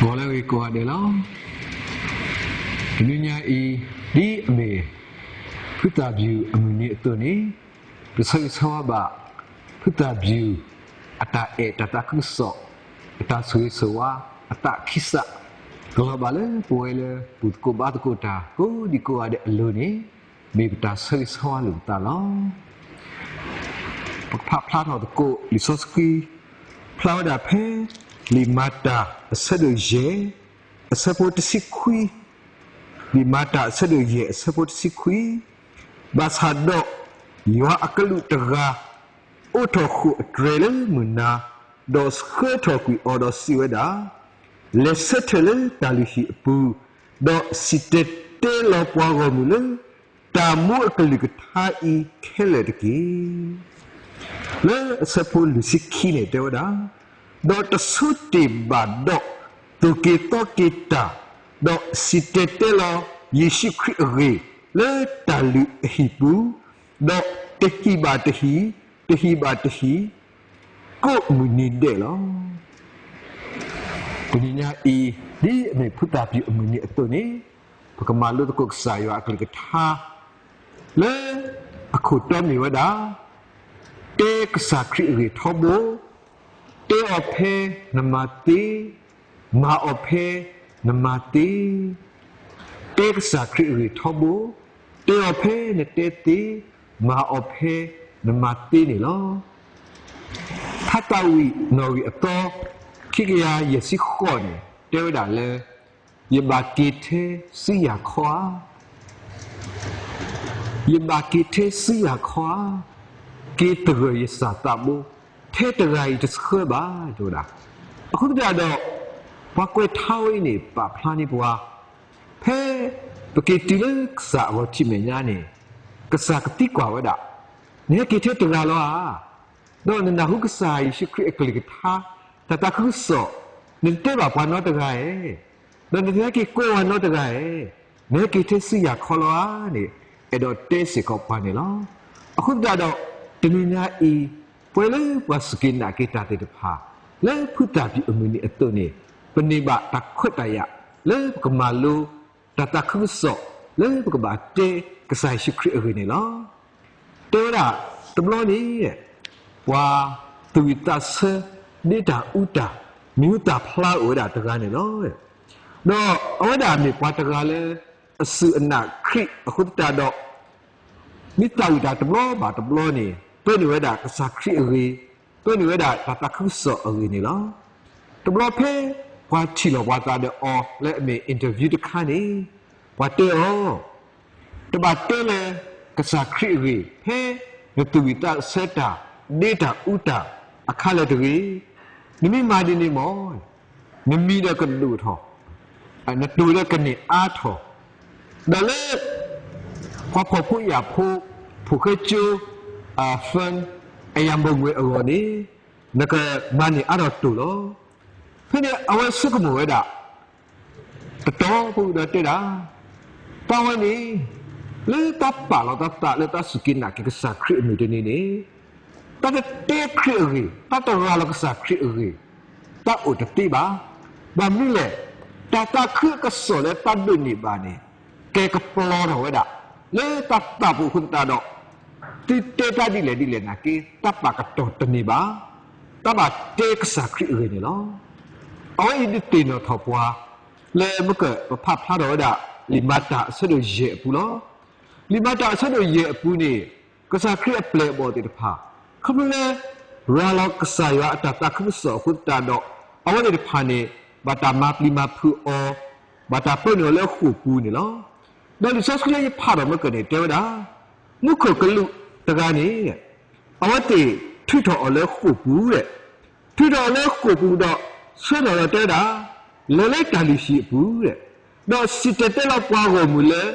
ဂီၤလၢအဂ့ၤကိးဂၤဒဲးလီၤ. တနွံညါအံၤ ဒ်အမ့ၢ် ဖုသၣ်ဘျူးအမုၢ်နံၤအသိးန့ၣ် ပဆၢဂ့ၤဆၢဝါဘၣ် ဖုသၣ်ဘျူး အတၢ်အဲၣ်တၢ်သးခုကစီၣ် အတၢ်ဆိၣ်ဂ့ၤဆိၣ်ဝါ အသးခံစး ကလီၤဘၣ်လၢပဝဲလၢပူၤသကိးဘါသကိးတၢ်ကိးဒံကိးဂၤဒဲးအလိၤန့ၣ် မ့ၢ်ပတၢ်ဆၢဂ့ၤဆၢဝါလိာ်ပသးလီၤ. ပကဖးဖျါထီၣ်သကိးလံာ်စီဆှံ ဖျါဝဲဒၣ်ဖဲ လံာ်မၤတၢ်အဆၢဒိၣ်ယဲၢ် အဆၢဖိတဆံခွံ, လံာ်မၤတၢ်အဆၢဒိၣ်ယဲၢ်အဆၢဖိတဆံခွံ, ဘၣ်ဆၣ်ဒီး ယွၤအကလူးတဂၤ အိးထီၣ်ဃိာ်အတြဲၤလၢမုၢ်နၤ, ဒီးဆှၢထီၣ်ကွံာ်အီၤဒီးစံးဝဲဒၣ်, လဲၤဆၢထၢၣ်လၢတၢ်လုၢ်ဟံၣ်အပူၤ, ဒီးစံၣ်တဲၤတဲလီၤပှၤဂီၢ်မုၢ်လၢ တၢ်မူအကလုၢ်ကထါအံၤခဲလၢာ်တက့ၢ်. လၢအဆၢဖိလွံၢ်ဆံခံန့ၣ်တဲဝဲဒၣ်, ဒီးတဆိတ့ၢ်ဘၣ်ဒီး သိၣ်က့ၤသီက့ၤတၢ်, ဒီးစံၣ်တဲၤတဲလီၤယ့ၣ်ၡူးခရံာ်အဂ့ၢ် လၢတၢ်လုၢ်အဟံၣ်ပူၤ, ဒီးတဟံၣ်ဘၣ်တဟံၣ်, တဟံၣ်ဘၣ်တဟံၣ်, ကိးမုၢ်နံၤဒဲးလီၤ. တနံၤညါအံၤ ဒ်အမ့ၢ်ဖုသၣ်ဘျူးအမုၢ်နံၤအသိးန့ၣ် ပကမၤလိသကိးကစၢ်ယွၤအကလုၢ်ကထါ လၢအခိၣ်တီမ့ၢ်ဝဲဒၣ်, တဲကစၢ်ခရံာ်အဂ့ၢ်ထီဘိ, တဲအီၤဖဲနမၤသ့, မၤအီၤဖဲနမၤသ့, တဲကစၢ်ခရံာ်အဂ့ၢ်ထီဘိ, တဲအီၤဖဲနတဲသ့, မၤအီၤဖဲနမၤသ့န့ၣ်လီၤ. ဖးသးဝံၣ်နီၣ်ဂံၢ်အသီ ခံကယၤယဲၢ်ဆံဃိးန့ၣ် တဲဝဲဒၣ်လၢ ယဘၣ်က့ၤထဲစုယၤခီဧါ, ယဘၣ်က့ၤထဲစုယၤခီဧါ, က့ၤသဂၢၢ်ယသးဘိ, ထဲတဂၤအံၤတဆှၢဘၣ် တဲဝဲဒၣ်. အဃိသတးဒီး ပှၤကွဲးထါဝဲအံၤန့ၣ် ပာ်ဖျါန့ၢ်ပှၤ ဖဲပက့ၤတုၤလၢကစၢ်အဂီၢ်ထံးမဲာ်ညါန့ၣ် ကစၢ်ကသံကွၢ်ဝဲဒၣ်, နဟဲက့ၤထဲတဂၤလီၤဧါ, ဒီးနနၢ်ဟူကစၢ်ယ့ၣ်ၡူးခရံာ်အကလုၢ်ကထါ တၢ်သးခုကစီၣ်, နတတဲဘၣ်ပှၤနီတဂၤဧါ, ဒီးနတဟဲက့ၤကွဲးပှၤနီတဂၤဧါ, နဟဲက့ၤထဲစုယၤခီလီၤဧါန့ၣ် အဲၣ်ဒိးတဲစ့ၢ်ကီးပှၤန့ၣ်လီၤ. အဃိသတးဒီး တနံၤညါအံၤ ပဝဲလၢပှၤစူၢ်က့ၤနာ်က့ၤတၢ်သ့ၣ်တဖၣ် လၢဖုသၣ်ဘျူးအမုၢ်နံၤအသိးန့ၣ် ပန့ၢ်ဘၣ်တၢ်ခွဲးတၢ်ယာ် လၢပကမၤလိ တၢ်သးခုကစီၣ် လၢပကဘၣ်တဲကစၢ်ယ့ၣ်ၡူးခရံာ်အဂ့ၢ်န့ၣ်လီၤ. တဲဝဲဒၣ်တဘျီန့ၣ် ပှၤသူၣ်ဝံၣ်သးဆၢ ဒ့တၢ်အူတၢ် မံၤဟူသၣ်ဖျါအိၣ်ဝဲဒၣ်တဂၤန့ၣ်လီၤ. ဒီးအဝဲဒၣ်မ့ၢ်ပှၤတဂၤလၢ အစူၢ်အနာ်ခရံာ်အဃိသတးဒီး မ့ၢ်သးဝံၣ်တၢ်တဘျီဘၣ်တဘျီန့ၣ် ပၢနုာ်ဝဲဒၣ်ကစၢ်ခရံာ်အဂ့ၢ်, ပၢနုာ်ဝဲဒၣ်တၢ်သးခုကစီၣ်အဂ့ၢ်န့ၣ်လီၤ. တဘျီဖဲ ပှၤထံၣ်လိာ်ပှၤသးဒီးအီၤလၢအမ့ၢ် interview တခါန့ၣ် ပှၤတဲအီၤ, တဘၣ်တဲလၢကစၢ်ခရံာ်အဂ့ၢ် ဖဲနသူၣ်ဝံၣ်သးဆၢတၢ် ဒ့တၢ်အူတၢ်အခါလၢာ်တဂ့ၤ, နမ့ၢ်မၤဒ်န့ၣ်မ့ၢ် နမံၤဒီးကဒိၣ်ထီၣ်, နတိၢ်ဒီးကန့ၢ်အါထီၣ်, ဒီးလၢ ပှၤဖှီၣ်ဖိယာ်ဖိ ဖိၣ်ဃဲကၠိ fund အယၤမိၢ်ငွေအဂီၢ်န့ၣ် နကမၤန့ၢ်အါထီၣ်တိၢ်လီၤ. ဖဲန့ၣ် အဝဲဆိကမိၣ်ဝဲဒၣ် တတီၤပူၤဒီးတဲဒၣ်, တၢ်ဝဲန့ၣ် လၢတၢ်ပာ်လီၤတၢ်သးလၢတၢ်စူၢ်က့ၤနာ်က့ၤကစၢ်ခရံာ်အမုၢ်တနံၤန့ၣ် တၢ်တတဲခရံာ်အဂ့ၢ်, တၢ်တရၤလီၤကစၢ်ခရံာ်အဂ့ၢ်, တၢ်အိၣ်တသ့ဘၣ်. ဘၣ်မနုၤလဲၣ်, တၢ်သးခုကစီၣ်လၢတၢ်ဒိးန့ၢ်ဘၣ်န့ၣ် ကဲကပျီထီၣ်ဝဲဒၣ် လၢတၢ်သးပူၤအဃိသတးဒီး သုတဲတၢ်ဒ်လဲၣ်ဒ်လဲၣ်နာ်က့ တၢ်ပာ်ကတီၢ်တန့ၢ်ဘၣ်, တၢ်ဘၣ်တဲကစၢ်ခရံာ်အဂ့ၢ်န့ၣ်လီၤ. အဝဲအံၤဒုးသ့ၣ်နီၣ်ထီၣ်ပှၤ လၢမ့ၢ်ကပဖးဖျါထီၣ်ဝဲဒၣ် လံာ်မၤတၢ်အဆၢဒိၣ်ယဲၢ်အပူၤလီၤ. လံာ်မၤတၢ်အဆၢဒိၣ်ယဲၢ်အပူၤန့ၣ် ကစၢ်ခရံာ်အပျဲၢ်အဘီၣ်သ့ၣ်တဖၣ် ခီဖျိလၢ ရၤလီၤကစၢ်ယွၤအတၢ်သးခုကစီၣ်အဃိသတးဒီး အဝဲသ့ၣ်တဖၣ်န့ၣ် ဘၣ်တၢ်မၤပျံၤမၤဖုးအီၤ, ဘၣ်တၢ်ပၢနုာ်အီၤလၢဃိာ်ပူၤန့ၣ်လီၤ. ဒီးလံာ်စီဆှံလၢယဖးထီၣ်မ့ၢ်ကန့ၣ် တဲဝဲဒၣ် မူခိၣ်ကလူးတဂၤန့ၣ် အဝဲသ့ၣ်ထုးထီၣ်အီၤလၢဃိာ်ပူၤ, ထုးထီၣ်အီၤလၢဃိာ်ပူၤဒီး ဆှၢထီၣ်လီၤတဲဝဲဒၣ်, လဲၤလၢတၢ်လုၢ်ဟံၣ်အပူၤ, ဒီးစံၣ်တဲၤတဲလီၤပှၤဂီၢ်မုၢ်လၢ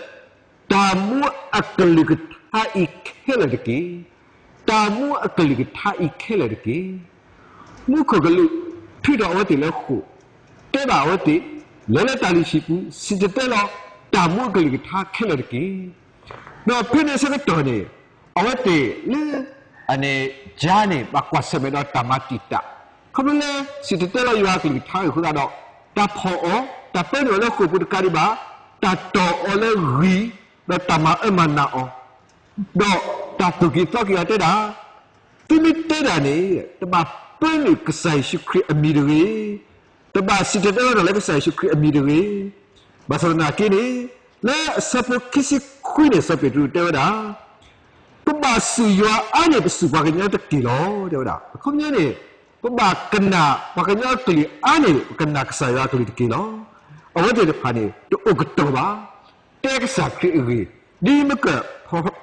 တၢ်မူအကလုၢ်ကထါအံၤခဲလၢာ်တက့ၢ်. တၢ်မူအကလုၢ်ကထါအံၤခဲလၢာ်တက့ၢ်. မူခိၣ်ကလူး ထုးထီၣ်အဝဲသ့ၣ်လၢဃိာ်, တဲဘၣ်အဝဲသ့ၣ်, လဲၤလၢတၢ်လုၢ်ဟံၣ်ပူၤ စံၣ်တဲၤတဲလီၤ တၢ်မူအကလုၢ်ကထါခဲလၢာ်တက့ၢ်. ဒီးဖဲန့ၣ်ဆၢကတီၢ်န့ၣ် အဝဲသ့ၣ်လၢ ယၤန့ၣ် ဘၣ်ကွၢ်ဆၢၣ်မဲာ်ဒီးတၢ်မၤတံာ်တာ်, ခီဖျိလၢ စံၣ်တဲၤတဲလီၤယွၤအကလုၢ်ကထါအဃိသတးဒီး တၢ်ဖီၣ်အီၤ, တၢ်ပၢနုာ်အီၤလၢဃိာ်ပူၤတကးဒံးဘၣ်, တၢ်တီၢ်အီၤလၢဂံၢ်, ဒီးတၢ်မၤအၢမၤနးအီၤ, ဒီးတၢ်သူၣ်က့ၤသီက့ၤအီၤတဲဒၣ်, သုမ့ၢ်တဲဒၣ်န့ၣ် တဘၣ်ပၢနုာ်ကစၢ်ယ့ၣ်ၡူးခရံာ်အမံၤတဂ့ၤ, တဘၣ်စံၣ်တဲၤတဲလီၤတၢ်လၢကစၢ်ယ့ၣ်ၡူးခရံာ်အမံၤတဂ့ၤ. ဘၣ်ဆၣ်သနာ်က့န့ၣ်, လၢအဆၢဖိခံဆံခွံန့ၣ် စီၤပ့းတရူးတဲဝဲဒၣ် ပဘၣ်စူၢ်ယွၤအါန့ၢ်ပစူၢ်ပှၤကညီတက့ၢ်လီၤ တဲဝဲဒၣ်. အခီပညီန့ၣ်, ပဘၣ်ကနၣ်ပှၤကညီအကလုၢ်အါန့ၢ် ပကနၣ်ကစၢ်ယွၤအကလုၢ်တက့ၢ်လီၤ. အဝဲသ့ၣ်တဖၣ်န့ၣ် တအိၣ်ကတီၢ်ဘၣ်, တဲကစၢ်ခရံာ်အဂ့ၢ်, ဒ်မ့ၢ်က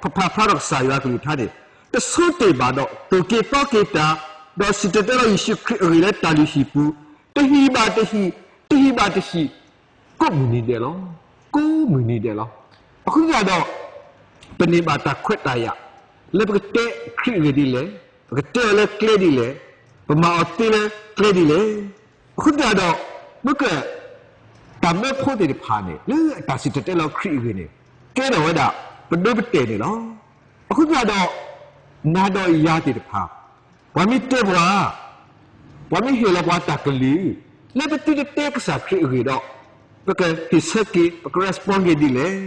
ပဖးဖျါထီၣ်ကစၢ်ယွၤအကလုၢ်ကထါန့ၣ်, တဆိတ့ၢ်ဘၣ်ဒီး သူၣ်က့ၤသီက့ၤတၢ်, ဒီးစံၣ်တဲၤတဲလီၤယ့ၣ်ၡူးခရံာ်အဂ့ၢ်လၢတၢ်လုၢ်ဟံၣ်ပူၤ, တဟံၣ်ဘၣ်တဟံၣ်, တဟံၣ်ဘၣ်တဟံၣ်, ကိးမုၢ်နံၤဒဲးလီၤ. ကိးမုၢ်နံၤဒဲးလီၤ. အဃိသတးဒီး, ပန့ၢ်ဘၣ်တၢ်ခွဲးတၢ်ယာ်, လၢပကတဲခရံာ်အဂ့ၢ်ဒ်လဲၣ်, ပကတဲအီၤလၢကျဲဒ်လဲၣ်, ပမၤအီၤသ့လၢကျဲဒ်လဲၣ်. အဃိသတးဒီး, မ့ၢ်က တၢ်မၢဖိသ့ၣ်တဖၣ်န့ၣ် လၢအတၢ်စံၣ်တဲၤတဲလီၤခရံာ်အဂ့ၢ်န့ၣ်, ကဲထီၣ်ဝဲဒၣ် ပဒိပတဲာ်န့ၣ်လီၤ. အဃိသတးဒီး, နၤဒီးယၤသ့ၣ်တဖၣ်, ပှၤမ့ၢ်တဲပှၤ, ပှၤမ့ၢ်ဟ့ၣ်လီၤပှၤတၢ်ကလုၢ်, လၢပသုတတဲကစၢ်ခရံာ်အဂ့ၢ်ဒီး, ပကဟ့ၣ်ဆၢက့ၤ, ပက respond က့ၤဒ်လဲၣ်.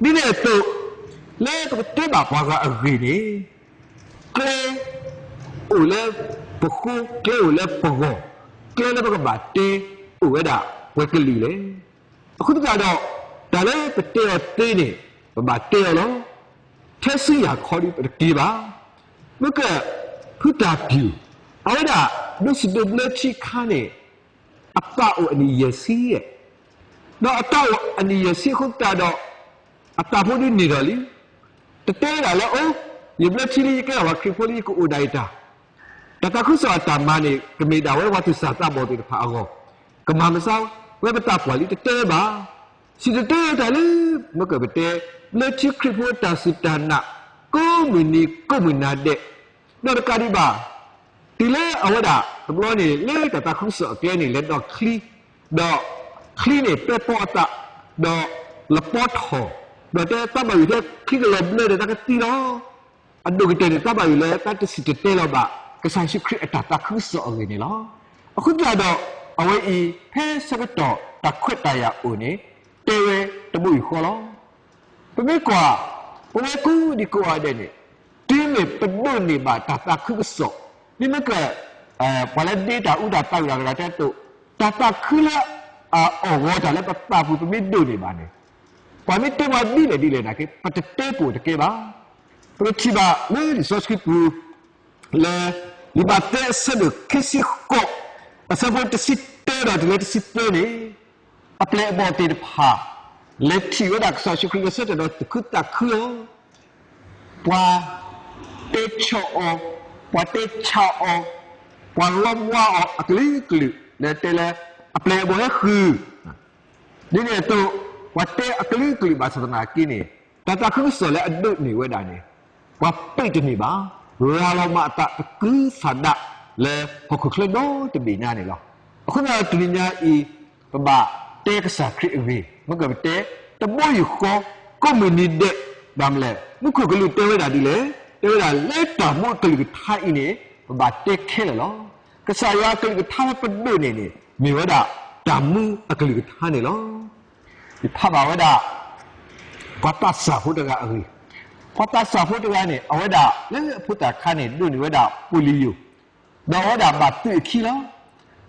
ဒ်န့ၣ်အသိး, လၢပကတဲဘၣ်ပှၤဂၤအဂ့ၢ်န့ၣ်, ကျဲအိၣ်လၢပဃိ, ကျဲအိၣ်လၢပဂီၢ်, ကျဲလၢပကဘၣ်တဲ, အိၣ်ဝဲဒၣ်ပှဲၤကလုာ်လဲၣ်. အဃိသတးဒီး, တၢ်လၢပတဲအီၤသ့န့ၣ်, ပဘၣ်တဲအီၤလီၤ. ထဲဆူယၤခီဒုးပတက့ၤဘၣ်. မ့ၢ်က ဖုတၢ်ပျူၤ, အဝဲဒၣ်ဒိးစံးဘျုးဘျၢထံခါန့ၣ်, အသးအိၣ်အနံၣ်ယဲၢ်ဆံ, ဒီးအသးအိၣ်အနံၣ်ယဲၢ်ဆံအဃိသတးဒီး, အသးဖိဒုးန့ၢ်ဒီးလံ. တတဲဒၣ်လၢအိၣ်, ယဘျၢထံလံ ယကဲထီၣ်ပှၤခရံာ်ဖိလံ ယကအိၣ်ဒၣ်ယတၢ်. တၢ်သးခုကစီၣ်အတၢ်မၤန့ၣ် ကမ့ၢ်ဒၣ်ဝဲပှၤသူၣ်စၢ်သးဘီၣ်သ့ၣ်တဖၣ်အဂီၢ်, ကမၤမၤစၢၤဝဲပသးပှၢ်လံ တတဲဘၣ်. စံၣ်တဲၤတဲတၢ်လၢ မ့ၢ်ကပတဲ, လၢထံခရံာ်ဖိတၢ်စူၢ်တၢ်နာ်, ကိးမုၢ်နံၤကိးမုၢ်နၤဒဲး, ဒီးတကးဒံးဘၣ်, တုၤလၢအဝဲဒၣ်တဘျီန့ၣ် လၢတၢ်သးခုကစီၣ်အကျဲန့ၣ် လဲၤဒီးချံ, ဒီးချံန့ၣ်ပဲပီအသး, ဒီးလပီထီၣ်, ဒီးတဲသးဘၣ်ယိၣ်ထဲချံကလီၤဘျၢဒီးတၢ်ကသံလီၤ. အဒိၣ်ကတၢၢ်န့ၣ် သးဘၣ်ယိၣ်လၢတၢ်တစံၣ်တဲၤတဲလီၤဘၣ် ကစၢ်ယ့ၣ်ၡူးခရံာ်အတၢ်သးခုကစီၣ်အဂ့ၢ်န့ၣ်လီၤ. အဃိသတးဒီး, အဝဲအံၤ ဖဲဆၢကတီၢ်တၢ်ခွဲးတၢ်ယာ်အိၣ်န့ၣ်, တဲဝဲတဘိယူၢ်ဃီလီၤ. ပမ့ၢ်ကွၢ်, ပဝဲကိးဒံကိးဂၤဒဲးန့ၣ်, တုၤမ့ၢ်ပဒိးန့ၢ်ဘၣ်တၢ်သးခုကစီၣ်, မ့မ့ၢ်က ပှၤလၢဒ့တၢ်အူတၢ်သးဝံၣ်တဂၤတဂၤတဲအသိး, တၢ်သးခုလၢအအီၣ်ဂီၤတၢ်လၢပသးပူၤ ပမ့ၢ်ဒိးန့ၢ်ဘၣ်န့ၣ်, ပှၤမ့ၢ်တဲပှၤဒ်လဲၣ်ဒ်လဲၣ်နာ်က့ ပတတဲပိာ်တကဲဘၣ်. ပကထံၣ်ဘၣ်လၢလံာ်စီဆှံပူၤ လၢ လံာ်မးသဲအဆၢဒိၣ်ခံဆံဃိး, အဆၢဖိတဆံတၢဒီးတုၤလၢတဆံသၢန့ၣ်, အပျဲၢ်အဘီၣ်သ့ၣ်တဖၣ် လဲၤထံၣ်ဝဲဒၣ်ကစၢ်ယ့ၣ်ၡူးခရံာ်လၢဆၢထၢၣ်ဒီးသူၣ်ခုသးခုအီၤ, ပှၤတဲဆၢအီၤ, ပှၤတဲဆါအီၤ, ပှၤလီမွါအီၤအကလုာ်ကလုာ် လၢတဲလၢ အပျဲၢ်အဘီၣ်ဟဲဃုာ် ဒ်န့ၣ်အသိး, ပှၤတဲအကလုာ်ကလုာ်ဘၣ်ဆၣ်သနာ်က့န့ၣ်, တၢ်သးခုကစီၣ်လၢအဒိးန့ၢ်ဝဲဒၣ်န့ၣ်, ပှၤပ့းတန့ၢ်ဘၣ်, ရၤလီၤမၤအသးတကုၤဆးဒးလၢဟီၣ်ခိၣ်ချၢဒီတဘ့ၣ်ညါန့ၣ်လီၤ. အဃိသတးဒီးတနံၤညါအံၤ, ပဘၣ်တဲကစၢ်ခရံာ်အဂ့ၢ်, မ့ၢ်ကပတဲ, တဘိယူၢ်ဃီ, ကိးမုၢ်နံၤဒဲး, ဘၣ်မနုၤလဲၣ်, မူခိၣ်ကလူးတဲဝဲဒၣ်ဒ်လဲၣ်, တဲဝဲဒၣ်လၢတၢ်မူအကလုၢ်ကထါအံၤန့ၣ်, ပဘၣ်တဲခဲလၢာ်လီၤ. ကစၢ်ယွၤအကလုၢ်ကထါလၢပဒိးန့ၢ်န့ၣ်, မ့ၢ်ဝဲဒၣ်တၢ်မူအကလုၢ်ကထါန့ၣ်လီၤ. ယဖးဘၣ်ဝဲဒၣ် ပှၤသးစၢ်ဖိတဂၤအဂ့ၢ်, ပှၤသးစၢ်ဖိတဂၤန့ၣ် အဝဲဒၣ်လၢအဖိသၣ်ခါန့ၣ် ဒိးန့ၢ်ဝဲဒၣ် polio, ဒီးအဝဲဒၣ်ဘၣ်သုးအခံလီၤ.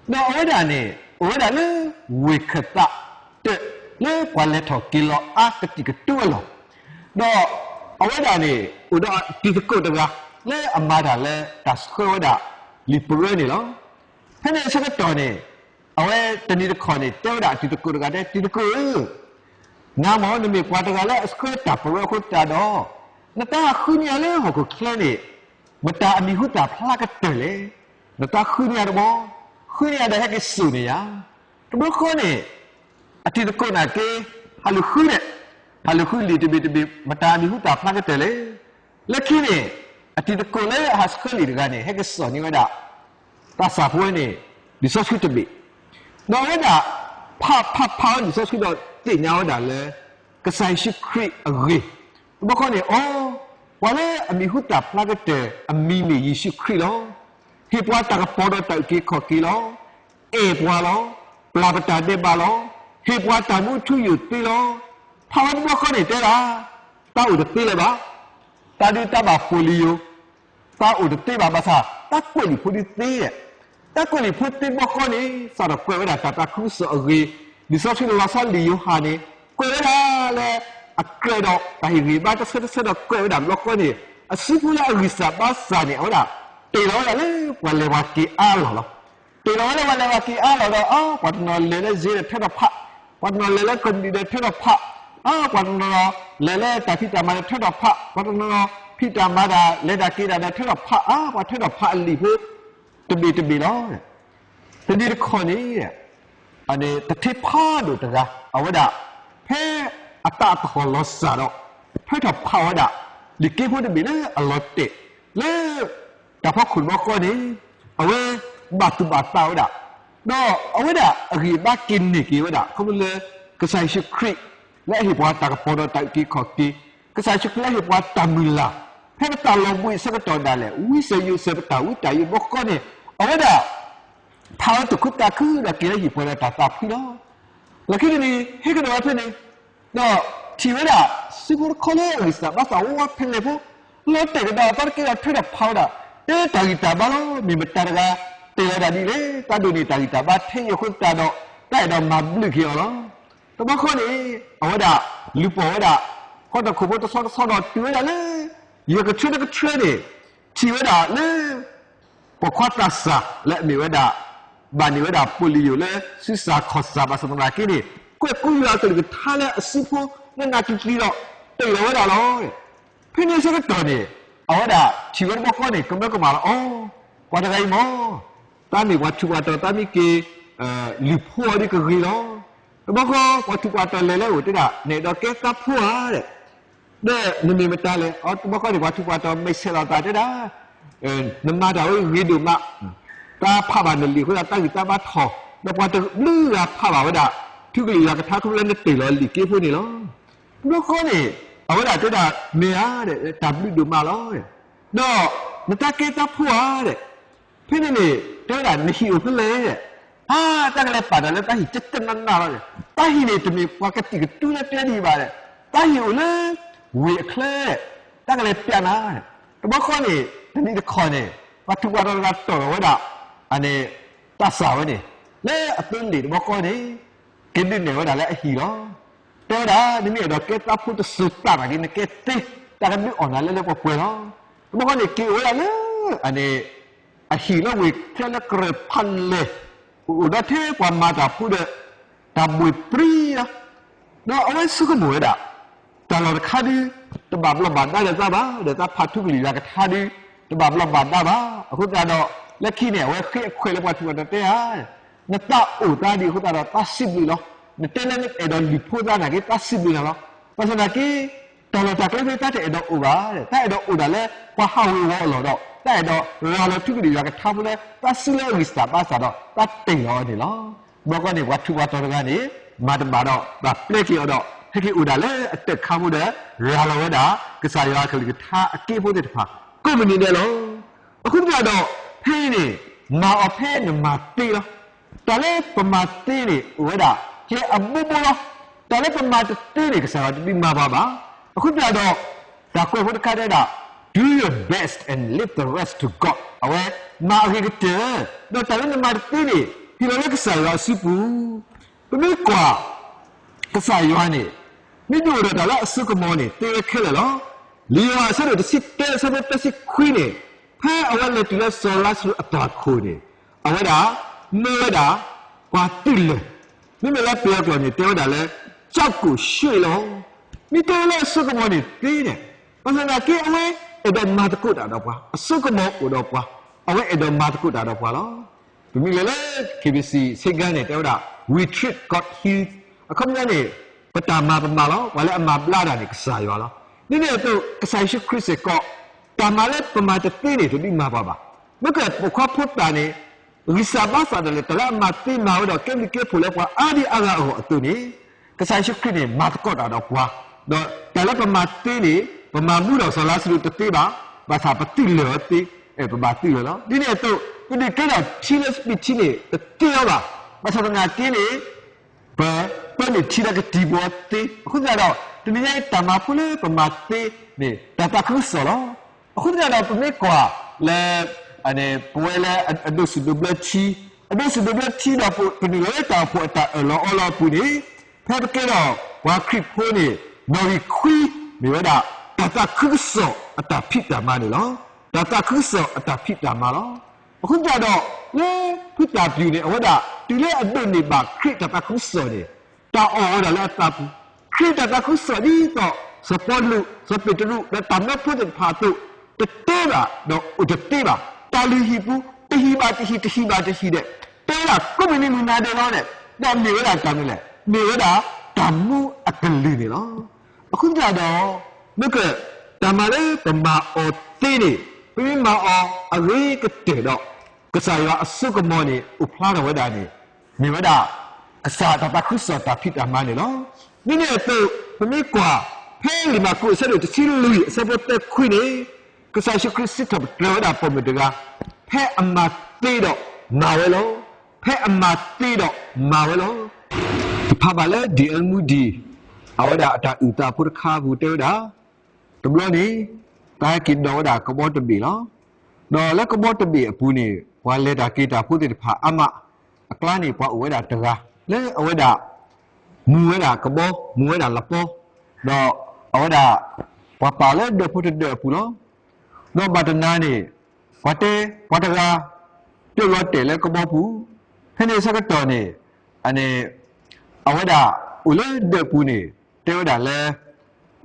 ဒီးအဝဲဒၣ်န့ၣ် အိၣ်ဝဲဒၣ်လၢဝ့ၢ်ခၢၣ်သးတၢၣ် လၢပှၤလဲၤထီၣ်က့ၤလီၤအါကတံာ်ကတၢၢ်အလီၢ်, ဒီးအဝဲဒၣ်န့ၣ် အိၣ်ဒီးတံၤသကိးတဂၤ လၢအမၤတၢ်လၢတၢ်ဆှၢဝဲဒၣ် လံာ်ပရၢန့ၣ်လီၤ. ဖဲန့ၣ်အဆၢကတီၢ်န့ၣ်, အဝဲတနံၤတခီန့ၣ် တဲဝဲဒၣ်တံၤသကိးတဂၤတဲ, တံၤသကိးဧၢ, နၤမ့ၢ် နမ့ၢ်ပှၤတဂၤလၢအဆှၢတၢ်ပရၢအဃိသတးဒီး, နတၢ်ဃုန့ၢ်ယၤလၢဟီၣ်ခိၣ်ချၢန့ၣ်, မတၤအမံၤဟူသၣ်ဖျါကတၢၢ်လဲၣ်. နတၢ်ဃုန့ၢ်ယၤတဘျီ, ဃုန့ၢ်ယၤဒီးဟဲက့ၤစိာ်န့ၢ်ယၤ. တဘျီဃီန့ၣ် အတံၤသကိးနာ်က့ ဟးလူၤဃုန့ၣ်, ဟးလူၤဃုလံာ်တဘ့ၣ်တဘ့ၣ် မတၤအမံၤဟူသၣ်ဖျါကတၢၢ်လဲၣ်. လၢခံန့ၣ် အတံၤသကိးလၢအဟးဆှၢလံာ်တဂၤန့ၣ် ဟဲက့ၤစိာ်န့ၢ်ဝဲဒၣ် သးစၢ်ဖိန့ၣ် လံာ်စီဆှံတဘ့ၣ်, ဒီးအဝဲဒၣ် ဖးဖးဖးဝဲလံာ်စီဆှံဒီးသ့ၣ်ညါဝဲဒၣ်လၢ ကစၢ်ယ့ၣ်ၡူးခရံာ်အဂ့ၢ်, တဘျီဃီန့ၣ် အိ, ပှၤလၢအမံၤဟူသၣ်ဖျါကတၢၢ်အမံၤမ့ၢ်ယ့ၣ်ၡူးခရံာ်လီၤ. ဟ့ၣ်ပှၤတၢ်ကပီၤဒီးတၢ်အုၣ်က့ၤခီၣ်က့ၤလီၤ. အဲၣ်ပှၤလီၤ. ပျၢ်ပတၢ်ဒဲးဘးလီၤ. ဟ့ၣ်ပှၤတၢ်မူထူယိာ်သ့လီၤ. ဖးဝဲတဘျီဃီန့ၣ်တဲဒၣ်, တၢ်အိၣ်တသ့လၢၤဘၣ်. တၢ်ဒုးတၢ်ဘၣ် polio တၢ်အိၣ်တသ့ဘၣ်ဘၣ်ဆၣ် တၢ်ကွဲးလံာ်ဖိဒုးသ့. တၢ်ကွဲးလံာ်ဖိသ့ဘျီဃီန့ၣ် စးထီၣ်ကွဲးဝဲဒၣ်တၢ်သးခုကစီၣ်အဂ့ၢ်, လံာ်စီဆှံလီၤဆီလံာ်ယိၤဟၣ်န့ၣ် ကွဲးဝဲဒၣ်လၢ အကြၢးဒီးတၢ်ဟ့ၣ်ဂံၢ်ဘါတဆၢတဆၢဒီးကွဲးဝဲဒၣ်ဘျီဃီန့ၣ် အစုဖိလၢအဂံၢ်စၢ်ဘါစၢ်န့ၣ် အဝဲဒၣ် တ့ၢ်လီၤဝဲဒၣ်လၢပှၤလဲၤပှၤက့ၤအါလီၢ်လီၤ. တ့ၢ်လီၤဝဲလၢပှၤလဲၤပှၤက့ၤအါလီၢ်ဒီး အါ ပှၤတနီၤလဲၤလၢစ့ဒီးထၢထီၣ်ဖး, ပှၤတနီၤလဲၤလၢကမုၣ်ဒီးထၢထီၣ်ဖး, အါ ပှၤတနီၤလဲၤလၢတၢ်ဖံးတၢ်မၤဒီးထၢထီၣ်ဖး, ပှၤတနီၤဖံးတၢ်မၤဒၣ် လဲၤတၢ်က့ၤတၢ်ဒီးထၢထီၣ်ဖး, အါ ပှၤထၢထီၣ်ဖးအလံာ်ဖိ တဘ့ၣ်တဘ့ၣ်လီၤ. တနံၤတခီန့ၣ် အန့ၣ် တထ့ဖးဒိၣ်တဂၤ အဝဲဒၣ် ဖဲအသးအသဟီၣ်လီၤစၢ်ဒီး ထၢထီၣ်ဖးဝဲဒၣ် လံာ်က့ဖိတဘ့ၣ်လၢအလီၤတဲာ်လၢ တၢ်ဖီခိၣ်တဘျီဃီန့ၣ် အဝဲဘၣ်သူၣ်ဘၣ်သးဝဲဒၣ်, ဒီးအဝဲဒၣ်အဂံၢ်အဘါက့ၤန့ၢ်က့ၤဝဲဒၣ် ခီဖျိလၢ ကစၢ်ယ့ၣ်ၡူးခရံာ် လၢအဟ့ၣ်ပှၤတၢ်ကပီၤဒီးတၢ်အုၣ်က့ၤခီၣ်က့ၤ, ကစၢ်ယ့ၣ်ၡူးခရံာ်လၢအဟ့ၣ်ပှၤတၢ်မုၢ်လၢ် ဖဲပသးလီၤဘှံးအဆၢကတီၢ်ဒၣ်လဲာ် ဝံစၢၤယိၤစၢၤပတၢ်ဝံတၢ်ယိၤတဘျီဃီန့ၣ် အဝဲဒၣ် ဖးဝဲသူၣ်ခုသးခုဒီးက့ၤလၢဟံၣ်ပှၤဒီးတၢ်သးဖှံလီၤ. လီၢ်ခံတနံၤ ဟဲကဒီးဝဲဖဲန့ၣ် ဒီးထံၣ်ဝဲဒၣ် စုဖိတခီလၢအဂံၢ်စၢ်ဘါစၢ်ဝးဝးဖဲလဲၣ်ဖိ လီၤတဲာ်ကဒီးအသီတက့ၢ်ဒီးထၢထီၣ်ဖးဝဲဒၣ်, တဲတၢ်ဂံၢ်တၢ်ဘါလီၤ. မ့ၢ်မတၤတဂၤ တဲလီၤဒၣ်ဒ်လဲၣ်, တၢ်ဒိးန့ၢ်တၢ်ဂံၢ်တၢ်ဘါထဲအံၤအဃိသတးဒီး တၢ်အဲၣ်ဒိးမၤဘျုးက့ၤအီၤလီၤ. တဘျီဃီန့ၣ် အဝဲဒၣ် လူၤပိာ်ဝဲဒၣ် ဟီၣ်ခိၣ်ဖိတဆီတဆီဒီးတုၤဝဲဒၣ်လၢ ယဲၢ်ကထၢတကထၢန့ၣ် ထံၣ်ဝဲဒၣ်လၢ ပိာ်ခွါသးစၢ်လၢအမ့ၢ်ဝဲဒၣ် ဘၣ်န့ၢ်ဝဲဒၣ် polio လၢစုစၢ်ခီၣ်စၢ်ဘၣ်ဆၣ်သနာ်က့န့ၣ် ကွဲးကူယွၤအကလုၢ်ကထါလၢအစုဖိလၢနးတံၢ်တံၢ်ဒီး တ့ၢ်လီၤဝဲဒၣ်လီၤ. ဖဲန့ၣ်အဆၢကတီၢ်န့ၣ် အဝဲဒၣ်ထံၣ်ဝဲတဘျီဃီန့ၣ် ကမၢကမၣ်လီၤ. အိ ပှၤတဂၤအံၤမ့ၢ် တၢ်မ့ၢ်ပှၤထူးပှၤတီၤ တၢ်မ့ၢ်က့ၤ လုၢ်ဖိအီၤဒ်ကဂ့ၤလီၤ. တဘျီဃီ ပှၤထူးပှၤတီၤလဲၤလၢအအိၣ်တဲဒၣ် နအဲၣ်ဒိးကဲသးဖိဧါဒီး ဒီးနမ့ၢ်မတၤလဲၣ်. အတဘျီဃီန့ၣ် ပှၤထူးပှၤတီၤမဲာ်ဆှဲးလီၤသးတဲဒၣ် နမၤတၢ်ဝဲဂ့ၤဒိၣ်မး, တၢ်ဖးဘၣ်နလံာ်အဃိသတး တၢ်ဂံၢ်တၢ်ဘါထီၣ်, ဒီးပှၤတဘျုးဂၤဖးဘၣ်ဝဲဒၣ် ထူကလုာ်ယွၤကထါခီဖျိလၢနတ့ၢ်လီၤလံာ်က့ဖိန့ၣ်လီၤ. တဘျီဃီန့ၣ် အဝဲဒၣ်တဲဒၣ် မ့ၢ်ဧါဒီး တၢ်ဘျုးဒိၣ်မးလီၤ. ဒီးနတၢ်ကဲသးဖိဧါဒီး ဖဲန့ၣ်န့ၣ် တဲဝဲဒၣ် နဟံၣ်အိၣ်ဖဲလဲၣ်. အါ တၢ်ကလဲၤပာ်တၢ်လၢတၢ်ဟံၣ်ကတနးနးလီၤဒီး တၢ်ဟံၣ်န့ၣ် တမ့ၢ်ပှၤကသံၣ်ကတုၤလၢတဲဒ်အံၤဘၣ်ဒီး တၢ်ဟံၣ်အိၣ်လၢ ဝ့ၢ်အချၢ တၢ်ကလဲၤပျးနၤ. တဘျီဃီန့ၣ် တနံၤတခီန့ၣ် ပှၤထူးပှၤတီၤတဂၤတီၢ်ထီၣ်ဝဲဒၣ် အန့ၣ် သးစၢ်ဝဲန့ၣ် လၢအသ့လံာ်တဘျီဃီန့ၣ် ကဒုးနဲၣ်ဝဲဒၣ်လၢအဟံၣ်လီၤ. တဲဝဲဒၣ် နမ့ၢ်အဲၣ်ဒိးကဲသးဖိတစိၤသးနာ်က့ နကဲသ့ တၢ်ကဒုးအီၣ်နၤလၢလၢပှဲၤပှဲၤလီၤ. တဘျီဃီန့ၣ် က့ၤအိၣ်ဝဲဒၣ်လၢ အန့ၣ် အဟံၣ်လၢဝ့ၢ်ချၢလၢကရၢၢ်ဖးလဲၢ် အိၣ်ဒီးထဲပှၤမၤတၢ်ဖိဒီး တၢ်ဘှ့ၣ်ပြံလီၤ. ဒီးအဝဲဆိကမိၣ်ဝဲဒၣ် တၢ်လီၢ်တခါဒု တဘၣ်ဘျီးဘၣ်ဒါဒီးသးဘၣ်, ဒီးသးဖးထူကလုာ်ယွၤကထါဒု တဘၣ်ဘျီးဘၣ်ဒါဘၣ်. အဃိသတးဒီး လၢခံန့ၣ် အဝဲဃ့အခွဲးလၢပှၤထူးပှၤတီၤတဲဧါ, နသးအိၣ်သးဒ်အဃိသတးဒီး သးစံးဘျုးလီၤ. နတဲလၢနအဲၣ်ဒိးလုၢ်ဖိသးနာ်က့ သးစံးဘျုးနၤလီၤ. ဘၣ်ဆၣ်သနာ်က့ တၢ်လီၢ်တၢ်ကျဲဖဲသးတအဲၣ်ဒိးအိၣ်ဘၣ်, သးအဲၣ်ဒိးအိၣ်ဒၣ်လၢပှၤဟးဝ့ၤဝီၤအလီၢ်ဒီး သးအဲၣ်ဒိးရၤလီၤထူကလုာ်ယွၤကထါဖိလၢ သးစုလၢအဂံၢ်စၢ်ဘါစၢ်ဒီး သးတ့ၢ်လီၤအီၤန့ၣ်လီၤ. ဘျီဃီန့ၣ် ပှၤထူးပှၤတီၤတဂၤန့ၣ် မၤတဘၣ်ဒီး ဘၣ်ပျဲက့ၤအီၤဒီး ဟဲက့ၤအိၣ်ဒၣ်လၢအတၢၢ်ခါဖိဒီး ရၤလီၤဝဲဒၣ် ကစၢ်ယွၤအကလုၢ်ကထါအက့ဖိသ့ၣ်တဖၣ် ကိးမုၢ်နံၤဒဲးလီၤ. အဃိသတးဒီး ဖဲအံၤန့ၣ် မၤအီၤဖဲနမၤသ့လီၤ. တၢ်လၢပမၤသ့န့ၣ် အိၣ်ဝဲဒၣ် ကျဲအဘိဘိလီၤ. တၢ်လၢပမၤတသ့န့ၣ် ကစၢ်ယွၤတဒုးမၤပှၤဘၣ်. အဃိသတးဒီး တၢ်ကွဲးဖိတခါတဲဒၣ် Do your best and leave the rest to God. အဝဲ မၤအဂ့ၤကတၢၢ်, ဒီးတၢ်လၢနမၤတသ့န့ၣ် ဟ့ၣ်လီၤလၢကစၢ်ယွၤအစုပူၤ. ပမ့ၢ်ကွၢ် ကစၢ်ယွၤန့ၣ် မ့ၢ်ဒုးအိၣ်ဒီးတၢ်လၢအစိကမီၤန့ၣ် သ့ဝဲခဲလၢာ်လီၤ. လံာ်ယိၤဟၣ်အဆၢဒိၣ်တဆံတၢ အဆၢဖိသၢဆံခွံန့ၣ် ဖဲအဝဲလဲၤတုၤလၢစီၤလါစရူးအတၢ်ခိၣ်န့ၣ် အဝဲဒၣ် မၢဝဲဒၣ် ပှၤသုးလၢာ်, မ့မ့ၢ်လၢပယီၤကျိာ်န့ၣ် တဲဝဲဒၣ်လၢ ကျောက်ကိုရွှေ့လီၤ. မ့ၢ်တဲဝဲလၢအစိကမီၤန့ၣ်သ့န့ၣ် ဘၣ်ဆၣ်သနာ်က့ အဝဲအဲၣ်ဒိးမၤသကိးတၢ်ဒီးပှၤ, အစိကမီၤအိၣ်ဒီးပှၤ, အဝဲအဲၣ်ဒိးမၤသကိးတၢ်ဒီးပှၤလီၤ. ပမ့ၢ်လဲၤလၢ KBC ဆိပ်ကမ်းန့ၣ် တဲဝဲဒၣ် We treat God heals. အခီပညီန့ၣ် ပတၢ်မၤပမၤလီၤ, ပှၤလၢအမၤဘျါတၢ်န့ၣ် ကစၢ်ယွၤလီၤ. ဒ်န့ၣ်အသိး ကစၢ်ယ့ၣ်ၡူးခရံာ်စ့ၢ်ကီး တၢ်မၤလၢပမၤတသ့န့ၣ် တဒုးမၤပှၤဘၣ်. မ့ၢ်ကဲပိာ်ခွါဖိသၣ်န့ၣ် ဂံၢ်စၢ်ဘါစၢ်ဒၣ်လဲာ် တၢ်လၢအမၤသ့မၤဝဲဒီး ကဲဘျုးကဲဖှိၣ်လၢပှၤအါဒံအါဂၤအဂီၢ်အသိးန့ၣ် ကစၢ်ယ့ၣ်ၡူးခရံာ်န့ၣ် မၤသကိးတၢ်ဒီးပှၤ, ဒီးတၢ်လၢပမၤသ့န့ၣ် ပမၤမူဒီးစီၤလါစရူးတသ့ဘၣ်, ဘၣ်ဆၣ်ပသုးလၢာ်အီၤသ့, ပဘၣ်သုးလၢာ်လီၤ. ဒ်န့ၣ်အသိး ပဒုးကဲထီၣ်ထံလၢစပံးထံန့ၣ် တသ့အီၤဘၣ်. ဘၣ်ဆၣ်သနာ်က့န့ၣ် ပပၢနုာ်ထံဒီးကတံၤပဝီသ့. အဃိသတးဒီး တနံၤညါအံၤတၢ်မၤဖိလၢပမၤသ့န့ၣ် တၢ်သးခုကစီၣ်လီၤ. အဃိသတးဒီးပမ့ၢ်ကွၢ်လၢ ပဝဲလၢအဒိးစံၣ်ဒိးဘျၢထံ, အဒိးစံၣ်ဒိးဘျၢထံဒီးပနုာ်လီၤလၢတၢ်အိၣ်ဖှိၣ်အတၢ်အၢၣ်လီၤအီလီၤအပူၤန့ၣ်, ဖဲပကဲထီၣ်ပှၤခရံာ်ဖိန့ၣ် နီၣ်ဂံၢ်ခွံ မ့ၢ်ဝဲဒၣ် တၢ်သးခုကစီၣ်အတၢ်ဖံးတၢ်မၤန့ၣ်လီၤ. တၢ်သးခုကစီၣ်အတၢ်ဖံးတၢ်မၤလီၤ. အဃိသတးဒီး လၢဖုသၣ်ပျူၤန့ၣ် အဝဲဒၣ် တုၤလၢအဒိးန့ၢ်ဘၣ်ခရံာ်တၢ်သးခုကစီၣ်န့ၣ် တၢ်အီၣ်ဝဲဒၣ်လၢအသးပူၤ, ခရံာ်တၢ်သးခုကစီၣ်ဒ်သိး စီၤပီလူး, စီၤပ့းတရူး ဒီးတၢ်မၢဖိသ့ၣ်တဖၣ်အသိး တတဲဘၣ် ဒီးအိၣ်တသ့ဘၣ်. တၢ်လုၢ်ဟံၣ်ပူၤ တဟံၣ်ဘၣ်တဟံၣ် တဟံၣ်ဘၣ်တဟံၣ်ဒဲး တဲဝဲဒၣ်ကိးမုၢ်နံၤမုၢ်နၤဒဲးလီၤန့ၣ်, ဒီးမ့ၢ်ဝဲဒၣ်တၢ်မနုၤလဲၣ်, မ့ၢ်ဝဲဒၣ်တၢ်မူအကလုၢ်န့ၣ်လီၤ. အဃိသတးဒီး မ့ၢ်က တၢ်မၤလၢပမၤအီၤသ့န့ၣ် ပမ့ၢ်မၤအီၤအဂ့ၤကတၢၢ်ဒီး ကစၢ်ယွၤအစိကမီၤန့ၣ် အိၣ်ဖျါထီၣ်ဝဲဒၣ်န့ၣ် မ့ၢ်ဝဲဒၣ် ကစၢ်တၢ်သးခုကစီၣ်တၢ်ဖံးတၢ်မၤန့ၣ်လီၤ. ဒ်န့ၣ်အသိး ပမ့ၢ်ကွၢ် ဖဲလံာ်မၢ်ကူးအဆၢဒိၣ်တဆံလွံၢ်အဆၢဖိသၢခွံန့ၣ် ကစၢ်ယ့ၣ်ၡူးခရံာ်စံးထီၣ်ပတြၢၤဝဲဒၣ်ပိာ်မုၣ်တဂၤ ဖဲအမၤသ့ဒီးမၤဝဲလီၤ. ဖဲအမၤသ့ဒီးမၤဝဲလီၤ. ယဖးဘၣ်လၢ D L Moody အဝဲဒၣ်အတၢ်အုၣ်သးဖိတခါအပူၤတဲဝဲဒၣ်, တဘျီန့ၣ် တၢ်ဟဲက့ၤဒိးဝဲဒၣ်ကဘီတဘ့ၣ်လီၤ. ဒီးလၢကဘီတဘ့ၣ်အပူၤန့ၣ် ပှၤလဲၤတၢ်က့ၤတၢ်ဖိသ့ၣ်တဖၣ်အါမး, အကျါန့ၣ် ပှၤအိၣ်ဝဲဒၣ်တဂၤ လၢအဝဲဒၣ် မူဝဲဒၣ်ကဘီ မူဝဲဒၣ်လပီ, ဒီးအဝဲဒၣ် ပှၤပာ်လၢဒၢးဖိတဒၢးအပူၤလီၤ. ဒီးဘၣ်တနၤန့ၣ် ပှၤတဲ ပှၤတဂၤ ပျိလီၤတဲာ်လၢကဘီပူၤ, ဖဲန့ၣ်ဆၢကတီၢ်န့ၣ် အဝဲဒၣ်အိၣ်လၢဒၢးပူၤန့ၣ် တဲဝဲဒၣ်လၢ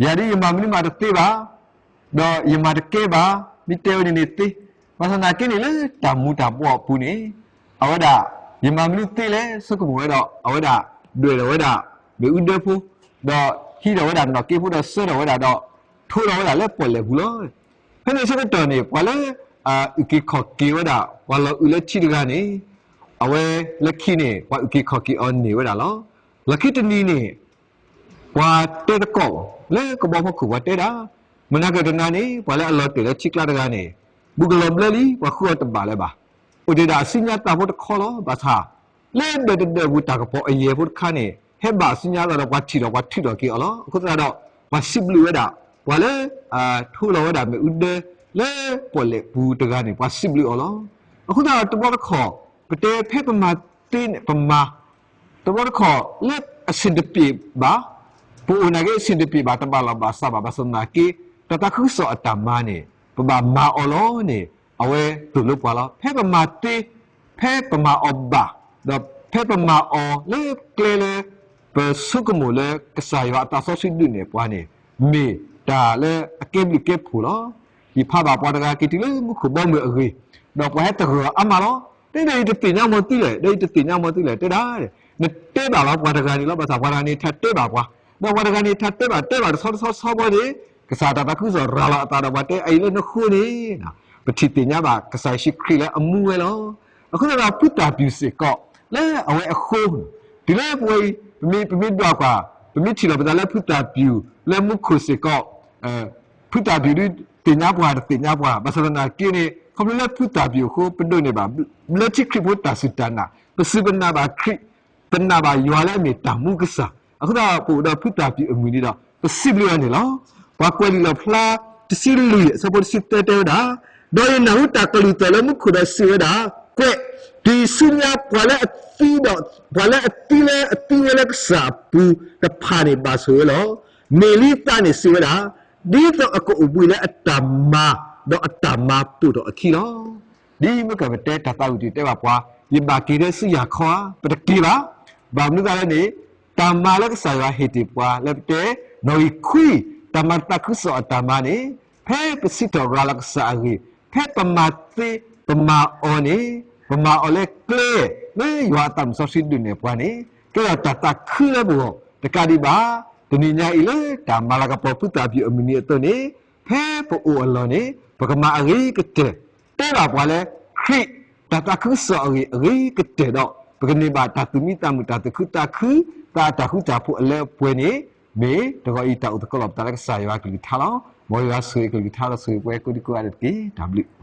ယၤဒ်ယမၤမနုၤမးတသ့ဘၣ်, ဒီးယမၤတကဲဘၣ်, မ့ၢ်တဲဝဲန့ၣ်န့ၣ်သ့, ဘၣ်ဆၣ်သနာ်က့န့ၣ်လၢတၢ်မူၤတၢ်ဘှီးအပူၤန့ၣ် အဝဲဒၣ် ယမၤမနုၤသ့လဲၣ် ဆိကမိၣ်ဝဲဒီး အဝဲဒၣ် ဒွဲၣ်ထီၣ်ဝဲဒၣ် မ့ၣ်အူဒၢဖိ, ဒီးဟံးထီၣ်ဝဲဒၣ်နီၣ်က့ဖိဒီးစၢထီၣ်ဝဲဒၣ်ဒီး ထိလီၤဝဲဒၣ်လၢပီၣ်လဲၣ်ပူၤလီၤ. ဖဲန့ၣ်ဆၢကတီၢ်န့ၣ် ပှၤလၢ အုၣ်က့ၤခီၣ်က့ၤဝဲဒၣ် ပှၤလီၤအုၣ်လၢထံတဂၤန့ၣ် အဝဲလၢခံန့ၣ် ပှၤအုၣ်က့ၤခီၣ်က့ၤအီၤန့ၢ်ဝဲဒၣ်လီၤ. လီၢ်ခံတနံၤန့ၣ် ပှၤတဲတကိး လၢကဘီဖီခိၣ်ပှၤတဲဒၣ်, မုၢ်နၤကတနၤန့ၣ် ပှၤလၢအလီၤတဲာ်လၢထံကျါတဂၤန့ၣ် ဘူးကလီၤဘျၢလံ ပှၤဃုအီၤတဘၣ်လၢၤဘၣ်. အိၣ်တ့ၢ်ဒၣ်အစုညါသးဖိတခီလီၤ. ဘၣ်ဆၣ် လၢဒၢးတဒၢးပူၤတၢ်ကပီၤအယဲၢ်ဖိတခါန့ၣ် ဟဲဘၣ်အစုညါသးဒီးပှၤထံၣ်ထီၣ်ပှၤထုးထီၣ်က့ၤအီၤလီၤ. အဃိသတးဒီး ပှၤစံးဘျုးဝဲဒၣ် ပှၤလၢ ထိလီၤဝဲဒၣ်မ့ၣ်အူဒၢ လၢပီၣ်လဲၣ်ပူၤတဂၤန့ၣ် ပှၤစံးဘျုးအီၤလီၤ. အဃိသတးဒီးတဘျီတခီၣ် ပတဲဖဲပမၤသ့န့ၣ် ပမၤ တဘျီတခီၣ်လၢအဆင်တပြေဘၣ်, ပအိၣ်နာ်က့အဆင်တပြေဘၣ် တဘၣ်လီၢ်ဘၣ်စးဘၣ် ဘၣ်ဆၣ်သနာ်က့ တၢ်သးခုကစီၣ်အတၢ်မၤန့ၣ် ပဘၣ်မၤအီၤလီၤန့ၣ် အဝဲသိၣ်လိပှၤလီၤ. ဖဲပမၤသ့, ဖဲပမၤအီၤဘၣ်, ဒီးဖဲပမၤအီၤလၢကျဲလၢ ပဆိကမိၣ်လၢကစၢ်ယွၤအသးစီဆှံဒုးနဲၣ်ပှၤန့ၣ် မ့ၢ်တၢ်လၢအကဲဘျုးကဲဖှိၣ်လီၤ. ယဖးဘၣ်ပှၤတဂၤက့ၤတုၤလၢမူခိၣ်ဘီမုၢ်အဂ့ၢ်, ဒီးပှၤဟဲသဂၢၢ်အီၤအါမးလီၤ. တဲဒီးယတသ့ၣ်ညါမီၤသုလဲၣ်, ဒီးယတသ့ၣ်ညါမီၤသုလဲၣ်, တဲဒၣ် နတဲဘၣ်လီၤပှၤတဂၤန့ၣ်လီၤ. ဘၣ်ဆၣ်ပှၤတဂၤန့ၣ်ထးတဲဘၣ်ပှၤ, ဒီးပှၤတဂၤန့ၣ်ထးတဲဘၣ် တဲဘၣ်တဆီတဆီဆီဘီန့ၣ် ကစၢ်တၢ်သးခုကစီၣ်ရၤလီၤအသးဒီးပှၤတဲအအံၤလၢနဃိန့ၣ် ပထံၣ်သ့ၣ်ညါဘၣ်ကစၢ်ယ့ၣ်ၡူးခရံာ်လၢအမူဝဲလီၤ. အဃိသတးဒီးဖုသၣ်ပျူၤစ့ၢ်ကီး လၢအဝဲအဃိ, တုၤလၢပဝဲအံၤ ပမ့ၢ်ဒွးကွၢ် ပမ့ၢ်ထံၣ်လီၤပသးလၢဖုသၣ်ပျူၤလၢမူခိၣ်စ့ၢ်ကီး ဖုသၣ်ပျူၤဒုးသ့ၣ်ညါပှၤတသ့ၣ်ညါပှၤ ဘၣ်ဆၣ်သနာ်က့န့ၣ် ခီဖျိလၢဖုသၣ်ပျူၤအဃိ ပဒိးန့ၢ်ဘၣ် လၢထံခရံာ်ဖိတၢ်စူၢ်တၢ်နာ် ပစူၢ်ပနာ်ဘၣ်ခရံာ် ပနာ်ဘၣ်ယွၤလၢအမ့ၢ်တၢ်မူကစၢ် အဃိသတးဒီးပအိၣ်ဒီးဖုသၣ်ပျူၤအမုၢ်နံၤဒီး ပစံးဘျုးအီၤန့ၣ်လီၤ. ပှၤကွဲးလံာ်လီၣ်ဖျါ တဆံလွံၢ်အဆၢဖိတဆံသၢတဲဝဲဒၣ်, ဒီးယနၢ်ဟူတၢ်ကလုၢ်သီၣ်လၢမူခိၣ်ဒီးစံးဝဲဒၣ်, ကွဲး, တုၤဆူညါပှၤလၢအသံဒီး ပှၤလၢအသံလၢအသံဝဲလၢကစၢ်အပူၤတဖၣ်န့ၣ်ဘၣ်ဆိၣ်ဝဲလီၤ. မ့ၢ်လံသးန့ၣ်စံးဝဲဒၣ်, ဒ်သိးအကအိၣ်ဘှံးလၢအတၢ်မၤ ဒီးအတၢ်မၤပိာ်ထီၣ်အခံလီၤ. ဒ်မ့ၢ်ကပတဲတၢ်သးဝံၣ်တံၢ်တဲဘၣ်ပှၤ, ယဘၣ်က့ၤထဲဆူယၤခီဧါ, ပတက့ၤဘၣ်. ဘၣ်မနုၤသးလဲၣ်န့ၣ်, တၢ်မၤလၢကစၢ်ယွၤဟ့ၣ်တ့ၢ်ပှၤလၢပတဲ နီၣ်ဂံၢ်ခွံ တၢ်မၤသးခုကစီၣ်အတၢ်မၤန့ၣ်, ဖဲပစံးထီၣ်ရၤလီၤကစၢ်အဂ့ၢ်, ဖဲပမၤသ့ပမၤအီၤန့ၣ်, ပမၤအီၤလၢကျဲ လၢယွၤအသးမုၢ်စီဆှံဒုးနဲၣ်ပှၤန့ၣ်, ကဲထီၣ်တၢ်သးခုလၢပဂီၢ်တကးဒံးဘၣ်, တနံၤညါအံၤလၢတၢ်မၤလၤကပီၤဖုသၣ်ပျူၤအမုၢ်နံၤအသိးန့ၣ်, ဖဲပအိၣ်အလီၢ်န့ၣ် ပကမၤအဂ့ၤကတၢၢ် တဲဘၣ်ပှၤလၢ ခရံာ်တၢ်သးခုကစီၣ်အဂ့ၢ်အဂ့ၤကတၢၢ်ဒီး ပကန့ၢ်ဘၣ်တၢ်သူၣ်မံသးမုာ် တၢ်သူၣ်ခုသးခု သးအတၢ်ဃူတၢ်ဖိးအလၢအပှဲၤန့ၣ် မ့ၢ်တဂီၤအံၤတၢ်အိၣ်သကိးလိာ်ပသးလၢကစၢ်ယွၤအကလုၢ်ကထါလီၤ. မ်ယွၤဆိၣ်ဂ့ၤအကလုၢ်ကထါဒီးဆိၣ်ဂ့ၤပှၤကိးဒံကိးဂၤဒဲးတက့ၢ်. တၢ်ဘျုး